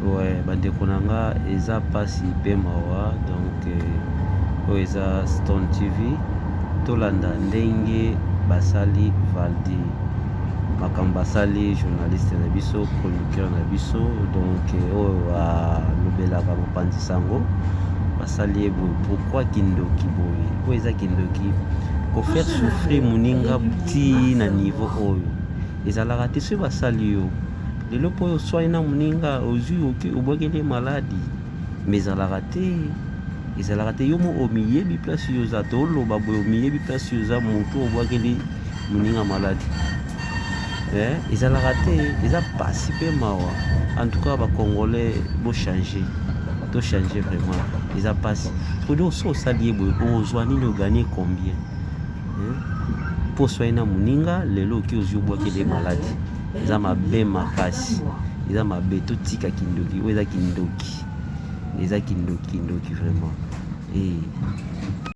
Ouais bandeko na nga eza pasi pe mawa donc euh, oyo eza Stone TV tolanda ndenge basali Valdi makambo basali journaliste na biso chroniqueur na biso donc euh, oyo alobelaka mopanzi sango basali ye boye pourquoi kindoki boye oyo eza kindoki kofaire souffrir moninga ti na niveau oyo ezalaka te soki basali yo lelo mpo oyo oswani na moninga ozwi oke obwakeli ye maladi me ezalaka te ezalaka te yo moko omiyebi place yo oza toloba boye omiyebi place yo oza motu obwakeli moninga maladi eh, ezalaka te eza pasi mpe mawa en tout cas bacongolais bochange tochange vraiment eza pasi kodi oso osali ye boye ozwa nini oganye combien mpo oswani na moninga lelo oki ozwi obwakeli ye maladi eza mabe makasi eza mabe totika kindoki oyo eza kindoki eza kindoki kindoki vraiment eh.